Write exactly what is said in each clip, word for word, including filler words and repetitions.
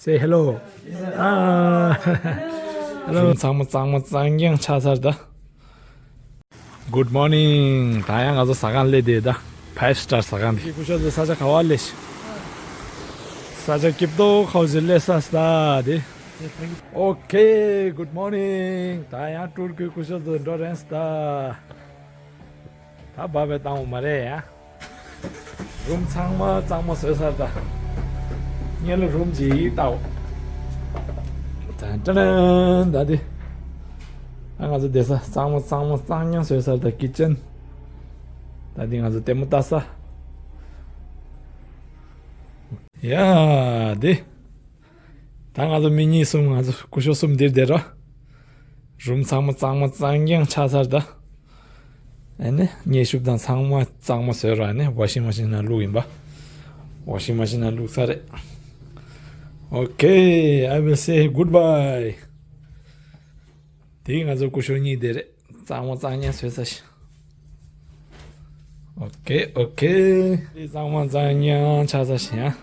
Say hello. Ah. Hello. ཚང་མ་གཙང་མ་གཙང་རྐྱང་ཆགས་ཚར་ད། Good morning. ད་ཡང་ང་ཚོ་ཟ་ཁང་སླེབས་བསྡད་ད། Five star ཟ་ཁང་འདི། སྐུ་ཞབས་ཚོ་ས་ཆ་ག་བ་སླེབས་ཤག་ས་ཆ་སྐྱིད་པོ་ཁོ་ཚོ་སླེབས་ས་ད་འདི། Okay, good morning. ད་ཡང་སྤྲུལ་སྐུའི་སྐུ་ཞབས་ཚོ་འགྲོ་རན་ས་ད། ད་བབས་པའི་བཏང་བ་མ་རེད་ཡ། རུམ་ཚང་མ་གཙང་མ་བཟོས་ཚར་ད། སྔོན་ལ་རུམ་གཅིག་བལྟའོ། ད་ད་ད་ད་འདི། ཨ་ང་ཚོ་བསྡད་ས་གཙང་མ་གཙང་མ་གཙང་རྐྱང་བཟོས་ཚར་ད་ཀི་ཅན། ད་འདི་ང་ཚོ་ལྟད་མོ་ལྟ་ས། ཡ་འདི། ད་ང་ཚོ་མི་གཉིས་གསུམ་ང་ཚོ་སྐུ་ཞབས་གསུམ་འདིར་བསྡད་རོ། རུམ་ཚང་མ་གཙང་མ་གཙང་རྐྱང་ཆགས་ཚར་ད། ཨ་ནི་མཉེས་གཤོག་དང་ཚང་མ་གཙང་མ་བཟོས་རོགས། ཨ་ནི་ཝ་ཤིང་མ་ཤིན་ནང་བླུགས་ཡིན་པ། ཝ་ཤིང་མ་ཤིན་ནང་བླུགས་ཚར་རེད། Okay, I will say goodbye. དེ་ང་ཚོ་སྐུ་ཞབས་གཉིས་དེ་རེད། གཙང་མ་གཙང་རྐྱང་བཟོས་ཚར་ཤག Okay, okay. དེ་གཙང་མ་གཙང་རྐྱང་ཆགས་ཚར་ཤག་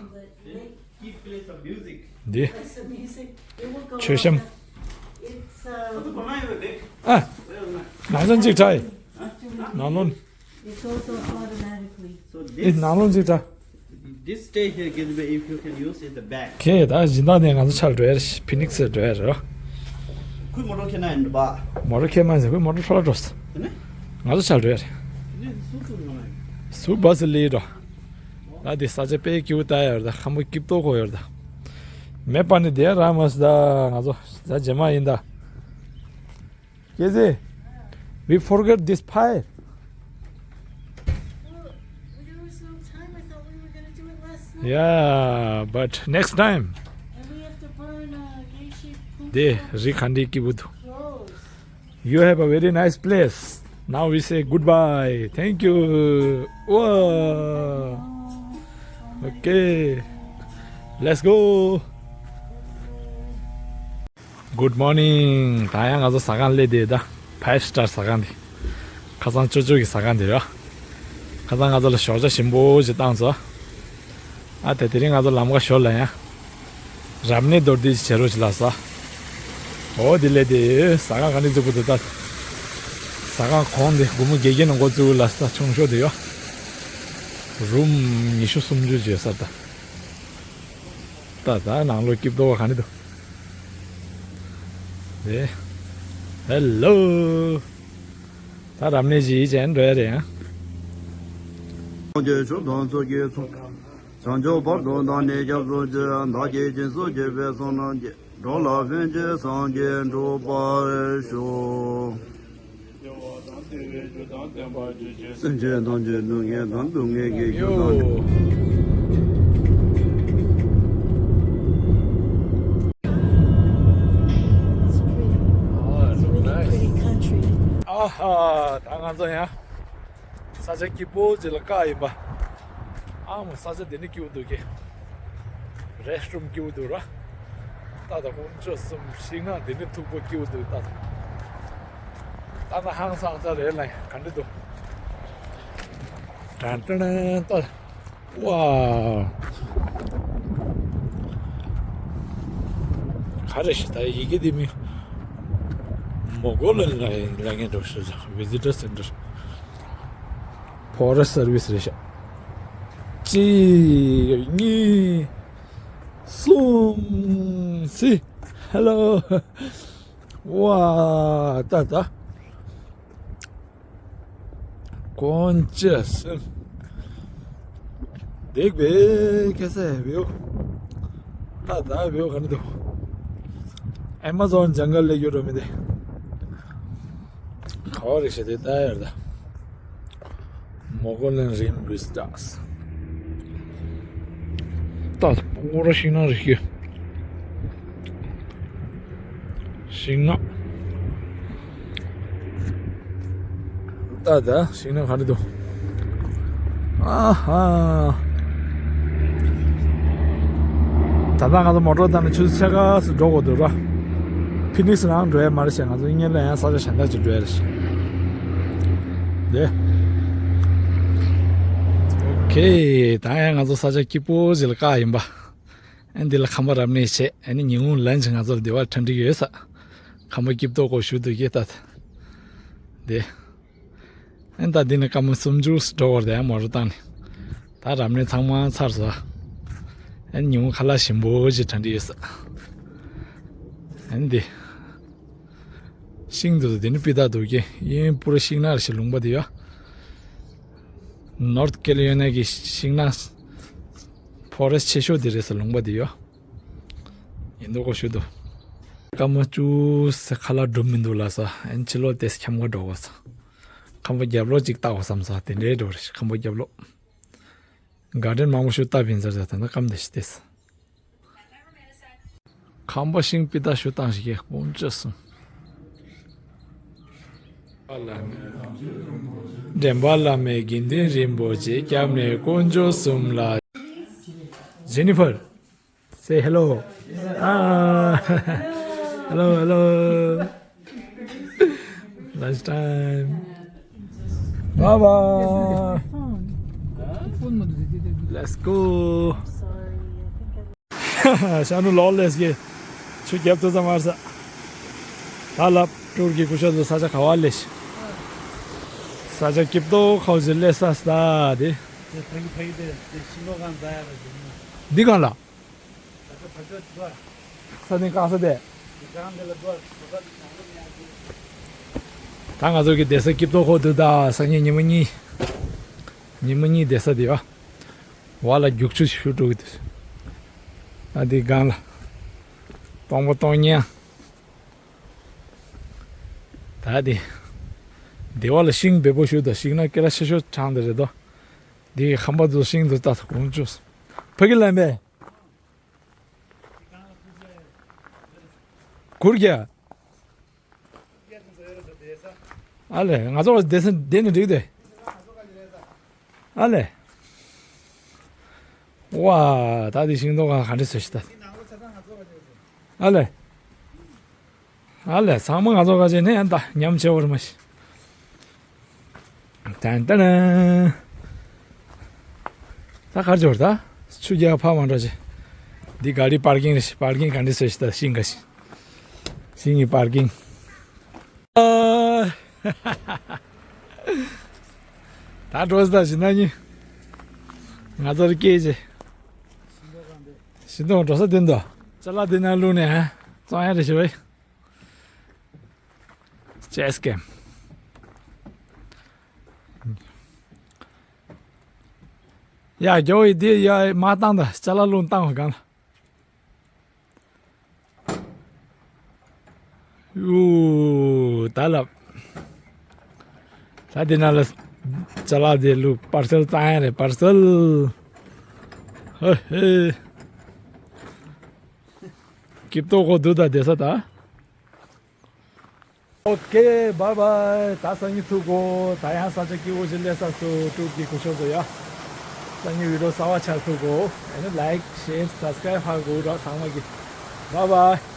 འདི། མཆོད་བཤམས། ཨ། ནང་ལོགས་གཅིག་དྲ་ཡི། ནང་ལོགས། It's also automatically. So this, ནང་ལོགས་གཅིག་དྲ། This stay here, Gilbert, if you can use in the back. Okay, ད་སྦྱིན་བདག་དེ་ང་ཚོ་ཆ་ལ་འགྲོ་ཡ་རེད། ཕི་ནིག་སི་འགྲོ་ཡ་རེད། ཁོས་མོ་ཊ་ཁྱེར་ན་ཡིན་པ། མོ་ཊ་ཁྱེར་མ་ཟེར། ཁོས་མོ་ཊ་འཕྲོ་བརླག་འགྲོ་ས། དེ་ནས། ང་ཚོ་ཆ་ལ་འགྲོ་ཡ་རེད། དེ་ནས་སུ་ཚུར་ཡོང་ཡ་རེད། སུ་བ་སི་ལི་འགྲོ། ད་དེ་ས་ཆ་དཔེ་སྐྱིད་པོ་ལྟ་ཡ་རེད། ད་ཁམ་བུ་སྐྱིད་པོ་ཁོ་ཡོད་རེད་ད། མེད་པ་ནི་དེ་ར་མ་སི་ད་ང་ཚོ་ད་རྗེས་མ་ཡིན་ད། Casey, we forget this pie. Well, there was no time. I thought we were gonna do it last night. Yeah, but next time. And we have to burn, uh, Geisha དེ་རི་ག་འདྲའི་སྐྱིད་པོ་འདུག clothes. You have a very nice place. Now we say goodbye. Thank you. Wow. Okay. Let's go. Good morning. ད་ཡང་ང་ཚོ་ཟ་ཁང་སླེབས་བསྡད་ད། Five star ཟ་ཁང་འདི། ཁ་སང་ཅོ་ཅོ་གི་ཟ་ཁང་འདི་རེད། ཁ་སང་ང་ཚོ་ལ་ཞོགས་ཇ་ཞིམ་པོ་ཞིག་བཏང་སོང་། ཨ་དེ་དེ་རིང་ང་ཚོ་ལམ་ཁ་ཞོར་ལ་ཡང་། རབ་གནས་མདོར་བསྡུས་ཞིག་བྱེད་རོགས་ཞིག་ལ་ས། འོ་དེ་ལས་དེ་ཟ་ཁང་ག་ནས་བཙུགས་པ་འདུག་ད། ཟ་ཁང་གོང་དེ་སྒོར་མོ་བརྒྱད་བརྒྱ་ནས་འགོ་བཙུགས་ལ་ས་ཆུང་ཤོས་དེ་ཡོད། རུམ་ཉི་ཤུ་སུམ་ཅུ་བྱེད་ས་ད། ད་ད་ནང་ལོགས་སྐྱིད་པོ་ག་ནས་འདུག་དེ། Hello. ད་རབ་གནས་ཞིག་བྱས་འགྲོ་ཡ་རེད་ཡང་། ཁྱོད་ཆོས་དང་ཚོགས་ཀྱི་ཚོགས། བྱང་ཆུབ་བར་དུ་བདག་ནི་སྐྱབས་སུ་མཆི། བདག་གིས་སྦྱིན་སོགས་བགྱིས་པའི་བསོད་ནམས་ཀྱིས། འགྲོ་ལ་ཕན་ཕྱིར་སངས་རྒྱས་འགྲུབ་པར་ཤོག་སེམས་ཅན་ཐམས་ཅད་སྡུག་བསྔལ་དང་སྡུག་བསྔལ་གྱི་རྒྱུ་དང་། It's pretty. It's a really pretty country. ཨ་ཧ། ད་ང་ཚོ་ཡང་ས་ཆ་སྐྱིད་པོ་ཅིག་ལ་བཀག་ཡིན་པ། ཨ་མ་ས་ཆ་འདི་ནི་སྐྱིད་པོ་འདུག་གི། རེ་སི་ཊི་རུམ་སྐྱིད་པོ་འདུག་ར། ཏག་ཏག་དཀོན་མཆོག་གསུམ་ཤིང་ནགས་འདི་ནི་མཐུག་པོ་སྐྱིད་པོ་འདུག་ཏག་ཏག་ཏག་ཏག་ཧང་སང་ས་རེད་ལ་ག་འདྲ་འདུག་ཏན་ཏན་ཏན། ཝའོ། ག་རེ་ཞིག་ད་ཡི་གེ་འདི་མི། མོ་གོ་ལན་ལ་ལ་ངན་འགྲོ་ཞིག་ཟ། Visitor Center། Forest Service རེད་ཤག་གཅིག་གཉིས། གསུམ། སི། Hello. ཝའོ། ཏག་ཏག་དཀོན་མཆོག་གསུམ། འདེགས་པའི་ཁ་ས་བེའུ། ད་ད་བེའུ་ག་ནས་འདུག་ཨེ་མ་ཛོན་ཇང་གལ་ལ་ཡོད་རོ་མི་དེ། ག་བ་རེད་ཤག་དེ་ད་ཡར་ད། མོ་གོ་ལན་རིམ་བིས་ཏཱས། ད་སྤོ་ར་ཤིང་ནགས་རེད་ཤག་ཤིང་ནགས། ད་ད་ཤིང་ནགས་ག་རེ་འདུག་ཨ་ཧ། ད་ལྟ་ང་ཚོ་མོ་ཊ་བཏང་ནས་ཆུ་ཚོད་ཕྱེད་ཀ་ཙམ་འགྲོ་དགོས་འདུག་ར། ཕི་ནིག་སི་རང་འགྲོ་ཡ་མ་རེད་ཤག་ང་ཚོ་སྔོན་ལ་ཡང་ས་ཆ་གཞན་དག་ཅིག་འགྲོ་ཡ་རེད་ཤག་དེ། ཨོ་ཁེ། ད་ཡང་ང་ཚོ་ས་ཆ་སྐྱིད་པོ་ཞིག་ལ་བཀག་ཡིན་པ། ཨ་འདི་ལ་ཁང་པ་རབ་གནས་བྱས། ཨ་ནི་ཉིན་གུང་ལན་ཅིག་ང་ཚོ་ལ་འདི་བར་གྲ་སྒྲིག་ཡོད་ས། ཁང་པ་སྐྱིད་པོ་གོ་ཞུ་འདུག་གི་ད། འདི། ཨ་ད་འདི་ནས་སྐར་མ་སུམ་ཅུ་འགྲོ་བར་དེ་མོ་ཊ་བཏང་ནས། ད་རབ་གནས་ཚང་མ་ཚར་སོང་། ཨ་ནི་ཉིན་གུང་ཁ་ལག་ཞིམ་པོ་ཞིག་གྲ་སྒྲིག་ཡོད་ས། ཨ་ནི་འདི། ཤིང་འདུག་འདི་ནི་སྤུས་དག་འདུག་གི། དབྱིན་པུ་ར་ཤིང་ནགས་ཞིག་ལུང་པ་འདི་ཡོད། North Carolina གི་ཤིང་ནགས་ཕོ་རེ་སི་ཊི་ཆེ་ཤོས་འདི་རེད་ཟེར་ལུང་པ་འདི་ཡོད། ཡིན་མདོག་ཁ་པོ་ཞིག་འདུག་སྐར་མ་བཅུ་ཟེར་ཁ་ལག་སྒྲུབ་མི་འདུག་ལབ་ས། ཨ་ནི་ཕྱི་ལོགས་དེ་ཁྱམས་ཁ་འགྲོ་དགོས་ས། ཁང་པ་རྒྱབ་ལོགས་ཅིག་བལྟ་དགོས་བསམ་ས་དེ་འདྲའི་འགྲོ་རེད། ཁང་པ་རྒྱབ་ལོགས། གར་ཌེན་མང་པོ་ཞིག་བཏབ་ཡིན་ཟེར་ཟེར། ད་ནི་སྐམ་དེ་ཞིག་བལྟས། ཁང་པ་ཤིང་སྤུས་དག་ཞིག་བཏང་ཞིག་གི་དཀོན་མཆོག་གསུམ། འདྲེན་པ་བླ་མའི་དགེ་འདུན་རིན་པོ་ཆེ། སྐྱབས་གནས་དཀོན་མཆོག་གསུམ་ལ། Jennifer, say hello. Ah, hello, hello. Lunch time. Bye bye. Let's go. ཤ་ནུ་ལོག་ལས་ཀྱི་ཆུ་རྒྱབ་ཏུ་ཙམ་མར་ས། ད་ལབ་ཀྲུར་གྱི་སྐུ་ཞབས་ཚོ་ས་ཆ་ག་བ་ལས། ས་ཆ་སྐྱིད་པོ་ཁོ་ཚོ་སླེབས་ས་ས་དེ། འདི་གང་ལ། ས་ནི་ཀ་ས་དེ། ད་ང་ཚོ་གི་བསྡད་ས་སྐྱིད་པོ་ཁོ་འདུག་ད་སང་ཉིན་ཉི་མ་གཉིས། ཉི་མ་གཉིས་བསྡད་ས་དེ་ཡོད། བ་ལ་རྒྱུག་ཆུ་ཞུ་འགྲོ་གི་འདུག་ཨ་འདི་སྒང་ལ། སྟོང་པ་སྟོང་ཉ། ད་འདི། འདི་བ་ལ་ཤིང་འབེལ་པོ་ཞུ་ད་ཤིང་ན་སྐེ་ར་ཤ་ཤོ་ཆང་དེ་རེད་དོ། འདི་ཁམ་པ་ཚོ་ཤིང་དུ་ལྟ་ཐུབ་ཀུན་བཅུག་ཕ་གི་ལ་མེ། གུར་གྱི། ཨ་ལེ་ང་ཚོ་བསྡད་ས་བསྡད་ནས་འགྲིག་དེ། ཨ་ལེ། ཝ། ད་དེ་ཤིང་ཏོག་ག་ག་འདྲ་བཟོས་ཤི་ད། ཨ་ལེ། ཨ་ལེ་ཚང་མ་ང་ཚོ་ག་ཅེ་ནས་ཡང་ད་ཉམས་ཆེ་བར་མ་ཤི། ཏན་ཏན། ད་གར་འབྱོར་ད། ཆུ་རྒྱག་ཕ་མ་འདྲ་ཅེ། འདི་ག་རི་པར་ཀིང་རེད། པར་ཀིང་ག་འདྲ་བཟོས་ཤི་ད་ཤིང་ག་ཤི། ཤིང་གི་པར་ཀིང་། ཨ། ད་འགྲོ་ས་ད་ཞིག་ན་ཉི། ང་ཚོར་སྐད་ཅེ། ཤིང་ཏོག་འགྲོ་ས་དེ་འདུག་ཅ་ལག་དེ་ན་བླུགས་ནས་ཧ་གཙང་ཡ་རེ་ཞེ་བའི། ཅེས་ཀེམ། ཡ་རྒྱོ་ཡི་དེ་ཡ་མ་བཏང་ད་ཅ་ལག་བླུགས་བཏང་བ་གང་ལ། ཡུ། ད་ལབ། ད་དེ་ན་ལ། ཅ་ལག་དེ་ལུ་པར་སེལ་བཏང་ཡ་རེད་པར་སེལ། ཧེ་ཧེ། སྐྱིད་ཏོག་གོ་དུ་ད་དེ་ས་ད། ཨོ་ཀེ་བཱའི་བཱའི། ད་སང་ཉིན་ཐུག་གོ་ད་ཡང་ས་ཆ་སྐྱིད་པོ་ཞིག་སླེབས་ས་སུ་ཀྲུག་གི་སྐུ་ཞབས་ཚོ་ཡ། སང་ཉིན་བི་ཌི་ཡོ་གསར་པ་ཆགས་ཐུག་གོ་ཨེ་ནི་ལའིཀ་ཤེར་སབ་སི་ཀ་རའིབ་ཧ་གོ་ར་ཚང་མ་གི། བཱའི་བཱའི།